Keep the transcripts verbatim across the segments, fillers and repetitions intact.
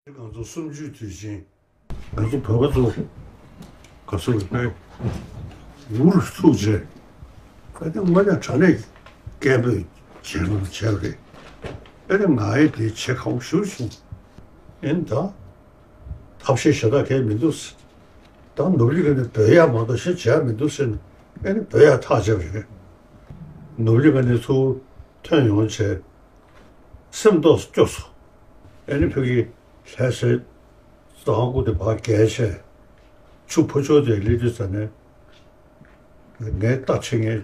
ང་ཚོ་གསུམ་བཅུའི་དུས་ཆེན། ང་ཚོ་བོད་པ་ཚོ་ག་ཚོད་རེད་པས། འུ་རུ་ཐུག་བྱས། ཨ་ནི་དངོས་གནས་དྲང་གནས་སྐད་འབོད་བྱས་ན་བྱས་པ་རེད། ཨ་ནི་ང་ཡི་དེ་བྱེད་ཁག་པོ་ཞེ་པོ་བྱུང་། ཨ་ནི་ད་ཐབས་ཤེས་ཞེ་དྲག་གང་ཡང་མི་འདུག་ཟེར། ད་ནོར་ལུག་ག་ནས་འབོད་ཡག་མ་གཏོགས་གཞན་བྱེད་ཡག་མི་འདུག་ཟེར་ནས། ཨ་ནི་འབོད་ཡག་ཐག་བཅད་པ་རེད། ནོར་ལུག་ག་ནས་ཚུར་ཐོན་ཡོང་བྱས། སེམས་རྟོགས་སུ་སྐྱོ་སོང་། ཨ་ནི་ཕ་གི་ལྷ་སའི་རྫ་མ་ཁུག་དེ་ཕར་བརྒལ་བྱས། ཆུ་ཕར་ཕྱོགས་དེར་སླེབས་དུས་ཙ་ནས། ངའི་རྟ་འཁྱེར་མཁན་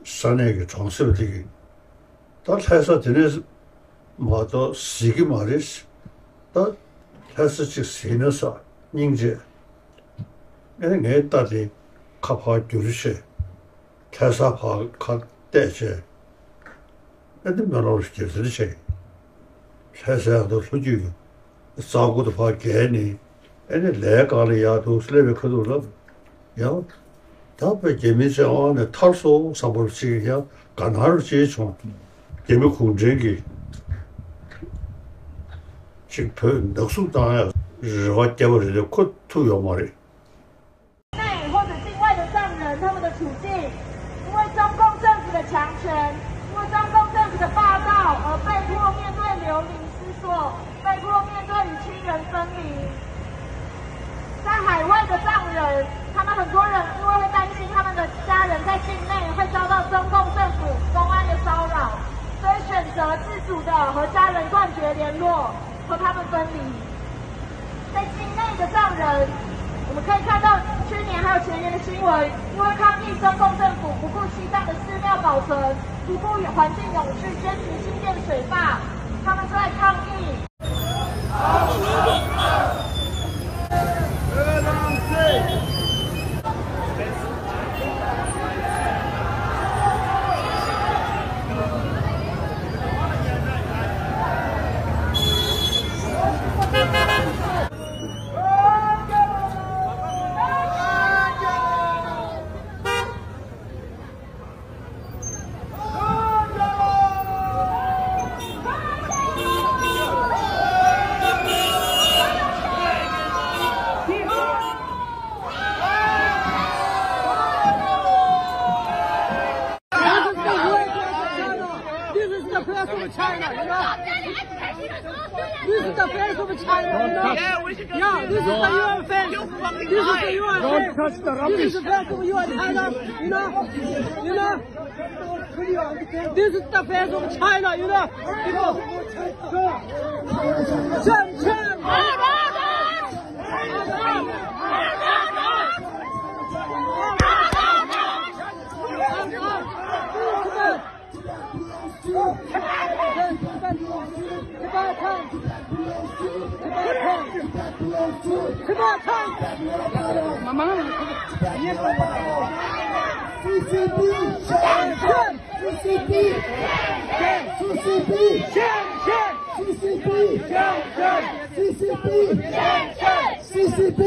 ས་གནས་ཀྱི་གྲོང་གསེབ་དེ་གི། ད་ལྷ་ས་དེ་ནས་མ་གཏོགས་གཟིགས་ཀྱི་མ་རེད། ད་ལྷ་ས་གཅིག་གཟིགས་ན་ས་སྙིང་རྗེ། ཨ་ནི་ངའི་རྟ་དེ་ཁ་ཕར་བསྒྱུར་བྱས། ལྷ་ས་ཕར་ཁ་གཏད་བྱས། ཨ་ནི་སྨོན་ལམ་རྒྱབ་ཟེར་བྱས། ལྷ་སའི་ཨ་མདོ་ལྷོ་རྒྱུད་ཀྱི་རྫ་མ་ཁུག་དེ་ཕར་བརྒལ་ནས། ཨ་ནི་ལས་གང་ལ་ཡར་འདུག་སླེབས་པའི་ཁ་ཐུག་ལ། ཡང་། ད་བོད་རྒྱ་མི་བཅས་དབང་ནས་ཐར་སོང་བསམ་པ་ཅིག་ཡང་དགའ་སྣང་ཅིག་བྱུང་། རྒྱ་མི་གུང་ཁྲན་གྱིས་ཅིག་བོད་ནག་བསུབ་བཏང་ཡག་རེ་བ་བརྒྱབ་པ་རེད་དེ་ཁོ་ཐུབ་ཡོད་མ་རེད། 内或者境外的藏人，他们的处境，因为中共政府的强权，因为中共政府的霸道，而被迫面对流离失所，被迫面对与亲人分离。在海外的藏人，他们很多人因为会担心他们的家人在境内会遭到中共政府、公安的骚扰，所以选择自主的和家人断绝联络，和他们分离。 在境内的藏人，我们可以看到去年还有前年的新闻，因为抗议中共政府不顾西藏的寺庙保存，不顾环境永续，坚持兴建水坝，他们出来抗议。 This is the face of China, you know? This is the face of China, you know? Yeah, this is the U N face. This is the U N face. Don't touch the rubbish. This is the face of U N China, you know? You know? This is the face of China, you know? Shan, Shan! CCP!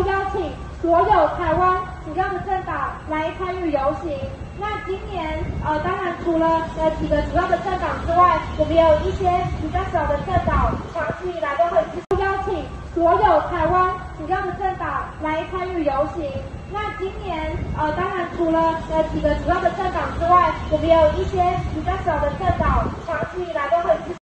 邀请所有台湾主要的政党来参与游行。那今年，呃，当然除了呃几个主要的政党之外，我们也有一些比较小的政党长期以来都很支持。邀请所有台湾主要的政党来参与游行。那今年，呃，当然除了呃几个主要的政党之外，我们也有一些比较小的政党长期以来都很支持。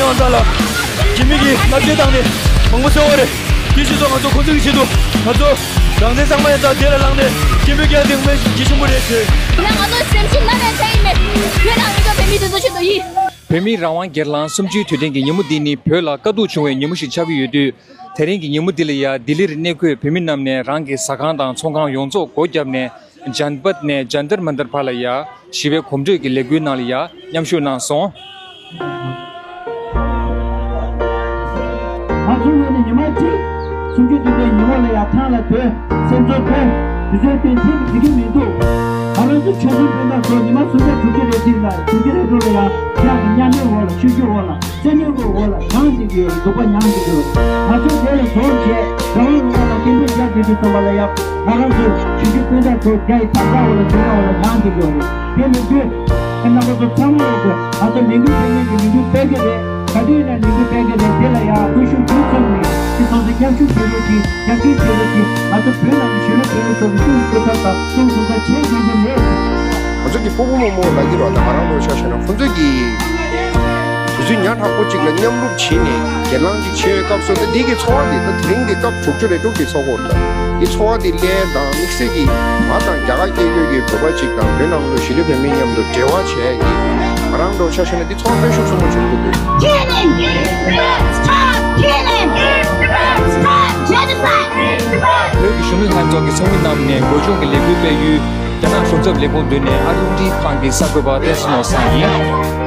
ང་ཚང་ལ་སྐྱེ་དམན་གྱི་མནར་གཅོད་བཏང་ནས་མང་པོ་བཟོས་པ་རེད། དེ་བཞིན་དུ་ང་ཚོ་ཁོང་ཚོ་གི་ཆེད་དུ་ང་ཚོ་རང་བཙན་གཙང་མ་ཡང་དག་བདེ་ལ་བླངས་ནས་སྐད་འབོད་རྒྱག་དེ་དངོས་གནས་གལ་ཆེན་པོ་རེད་ཟེར། ཡིན་ན་ང་ཚོ་སེམས་ཤུགས་ནམ་ཡང་ཆག་གི་མེད། བོད་ནང་ཡོད་པའི་བོད་མི་དེ་ཚོ་ཆེད་དུ་ཡིན། བོད་མིའི་རང་དབང་སྒེར་ལངས་གསུམ་བཅུའི་དུས་དྲན་གྱི་ཉིན་མོ་འདི་ནི་བོད་ལ་དཀའ་སྡུག་བྱུང་བའི་ཉིན་མོ་ཞིག་ཆགས་ཀྱི་ཡོད་དུས། དེ་རིང་གི་ཉིན་མོ་འདི་ལ་ཡང་ལྡི་ལིར་གནས་འཁོད་བོད་མི་རྣམས་ནས་རང་གི་ཟ་ཁང་དང་ཚོང་ཁང་ཡོངས་རྫོགས་སྒོ་བརྒྱབ་ནས། ཇན་པད་ནས་ཇན་ཏར་མན་ཏར་བར་ལ་ཡ་ཞི་བའི་གོམ་བགྲོད་ཀྱི་ལས་འགུལ་ནང་ལ་ཡ་མཉམ་ཞུགས་གནང་སོང་། ང་ཚོའི་ངོས་ནས་ཉི་མ་གཅིག་གསུམ་བཅུའི་དུས་དྲན་ཉིན་མོ་ལ་ཡ་ཐང་ལ་སྡོད། སེམས་ཚོར་ཐོན། དུས་ཚོད་བཏོན་ཐེངས་འགྲིག་གི་མི་འདུག་ང་རང་ཚོ་ཆོལ་གསུམ་སྤུན་ཟླ་ཚོ་ཉི་མ་སུམ་བརྒྱ་དྲུག་ཅུ་རེ་གཅིག་ལ་དུས་ཀྱི་རེ་འགྲོ་ལ་ཡ་ཡག་གི་མཉམ་མེད་འོག་ལ་ཆོས་བརྒྱུད་འོག་ལ། བཙན་གནོན་གྱི་འོག་ལ་སྡུག་པ་མྱངས་ཀྱི་འདུག་ང་ཚོས་དེ་ལ་གདོང་བྱས། རང་དབང་ལུང་པ་ལ་སྐད་འབོད་རྒྱག་བསྡད་དུས་ཙམ་པ་ལ་ཡང་ང་རང་ཚོ་གཞིས་བྱེས་སྤུན་ཟླ་ཚོ་རྒྱ་ཡི་ཐབ་ཚང་འོག་ལ་འཛིང་ར་འོག་ལ་མྱངས་ཀྱི་འདུག་དེ་མི་དགོས། ཁྱེད་རྣམ་པ་ཚོ་ཚང་མ་ཡོད་དགོས། ང་ཚོ་ལས་འགུལ་སྤེལ་མཁན་གྱི་ལས་འགུལ་སྤེལ་གྱི་རེད། ག་དུས་ཡིན་ན་ལས་འགུལ་སྤེལ་གྱི་རེད། དེ་ལ་ཡང་དགོས་ཤུགས་ཆུང་ཙམ་མེད། ཁྱེད་ཚོ་ཚོ་མཉམ་ཞུགས་བྱེད་རོགས་གྱིས། རྒྱབ་སྐྱོར་བྱེད་རོགས་གྱིས། ང་ཚོ་བོད་ནང་གི་གཞིས་ལུས་བོད་རིགས་ཚོ་གི་སྐྱོང་གི་སྐུ་ཚབ་དང་སྐྱོང་གི་སྐུ་ཚབ་བྱེད་དགོས་ཀྱི་རེད། ང་ཚོ་གི་སྤོ་བོ་རྨོ་མོ་ལབ་ཀྱི་རེད་བ། ད་ང་རང་ལོ་ཆ་བཞག་ན་ཁོང་ཚོ་གི་དུས་ཚོད་ཉག་ཕྲ་པོ་གཅིག་ལ་མཉམ་རུབ་བྱས་ནས་སྒེར་ལངས་ཅིག་བྱེད་པའི་སྐབས་སུ། ད་འདི་གི་ཚོར་བ་འདི་ད་དེ་རིང་གི་སྐབས་དྲུག་ཅུ་རེ་དྲུག་གི་ཚོགས་འཁོར་དང་འདི་ཚོར་བ་འདི་ལས་དང་དམིགས་བསལ་གྱི་ང་དང་རྒྱ་གར་སྐད་ཡིག་གི་བོད་པ་གཅིག་དང་བོད་ནང་ལོ་གཞིས་ལུས་བོད་མི་མཉམ་དུ་འབྲེལ་བ་བྱས་ཀྱི་ང་རང་ལོ་ཆ་བཞག་ན་འདི་ཚོར་བ་དཔེ་ཤུགས་ཆེན་པོ་བྱུང་གི་འདུག Killing! Stop killing! Stop genocide! བོད་ཀྱི་གཞོན་ནུ་ལྷན་ཚོགས་ཀྱི་ཚོགས་མི་རྣམས་ནས་འགོ་སྐྱོང་གི་ལས་འགུལ་སྤེལ་ཡུལ་རྒྱ་ནག་གཞུང་ཚབ་ལས་ཁུངས་མདུན་ནས་ཨ་རུན་ཌི་ཁང་གི་གསར་འགོད་པ་བསྟན་སྲིད་ནོར་བཟང་ཡིན།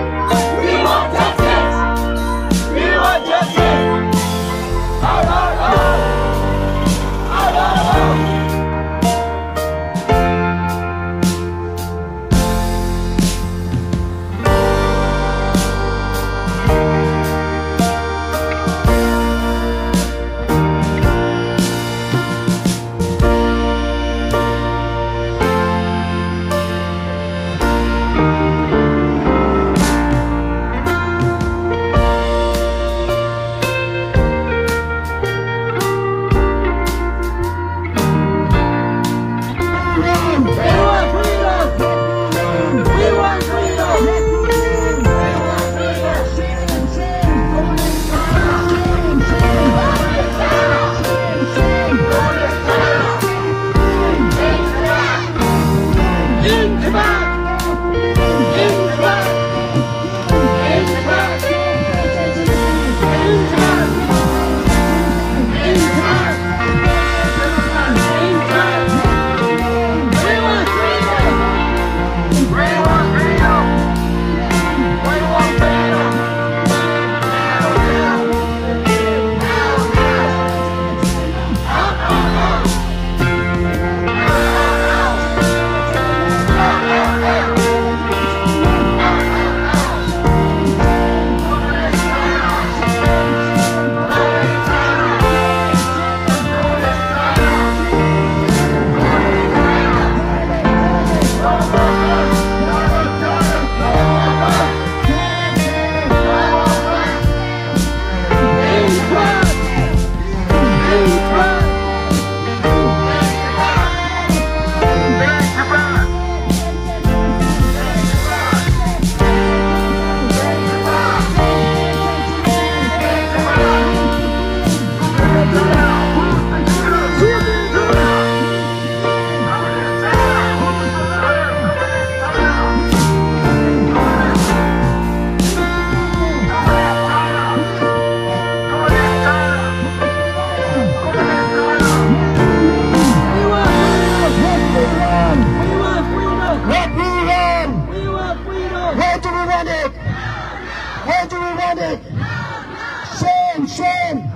Where do we want it? Where do we want it? Shame, shame!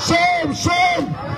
Shame, shame!